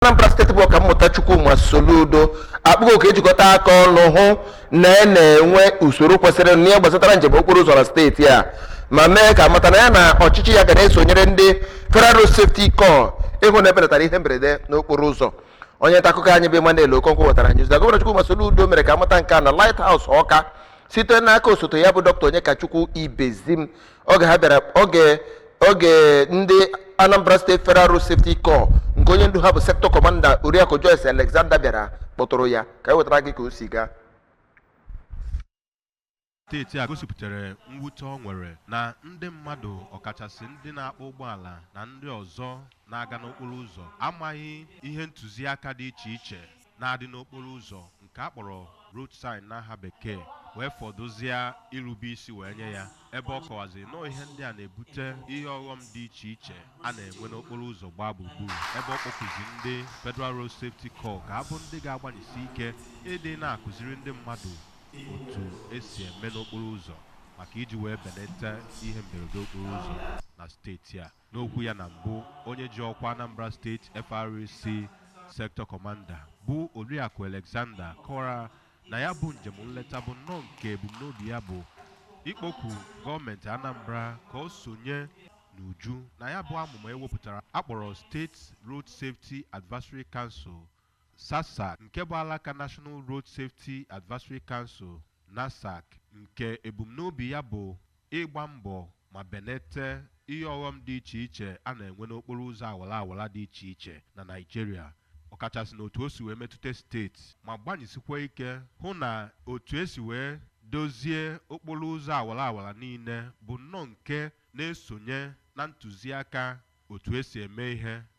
Anambra Steeti bụ Ọkammụta Chukwuma Soludo akpụgo ka ejikọta aka ọnụ hụ na e na-enwe usoro kwesịrị n'ihe gbasatara njem okporo ụzọ na steeti a, ma mee ka mata na ya na ọchịchị ya ga na-esonyere ndị Federal Road Safety Corps ịhụ na ebelatara ihe mberede n'okporo ụzọ. Onye nta akụkọ anyị bụ Emmanuel Okonkwo wetara anyị ozi na Gọvanọ Chukwuma Soludo mere ka amata nke a na Lighthouse Ọka site n'aka osote ya bụ Dr. Onyekachukwu Ibezim oge ha bịara oge ndị Anambra State Federal Road Safety Corps nke onye ndu ha bụ Sector Commander Oriakụ Joyce Alexander bịara kpọtụrụ ya. Ka e wetara gị ka o si gaa. Steeti a gosipụtara mwute ọ nwere na ndị mmadụ, ọkachasị ndị na-akpọ ụgbọala na ndị ọzọ na-aga n'okporo ụzọ, amaghị ihe ntụziaka dị iche iche na-adị n'okporo ụzọ nke a kpọrọ road sign n'aha Bekee, wee fọdụzie irube isi wee nye ya, ebe ọ kọwaziri nọọ ihe ndị a na-ebute ihe ọghọm dị iche iche a na-enwe n'okporo ụzọ gbaa gburugburu, ebe ọ kpọkụzi ndị Federal Road Safety Corps ka abụ ndị ga-agbanyesi ike ịdị na-akụziri ndị mmadụ otu esi eme n'okporo ụzọ maka iji wee belata ihe mberede okporo ụzọ na steeti a. N'okwu ya na mbụ, onye ji ọkwa Anambra State FRSC Sector Commander bụ Oriakụ Alexander kọwara na ya bụ njem nleta bụ nnọọ nke ebumnobi ya bụ ikpokwu gọọmenti Anambra ka o sonye n'uju na ya bụ amụma ewepụtara akpọrọ State Road Safety Advisory Council, SASAC, nke bụ alaka National Road Safety Advisory Council, NASAC, nke ebumnobi ya bụ ịgba mbọ ma benete ihe ọghọm dị iche iche a na-enwe n'okporo ụzọ awara awara dị iche iche na Naịjirịa, ọkachasị n'otu o si wee metụta steeti, ma gbanyisikwa ike hụ na otu esi wee dozie okporo ụzọ awara awara niile bụ nnọọ nke na-esonye na ntụziaka otu esi eme ihe.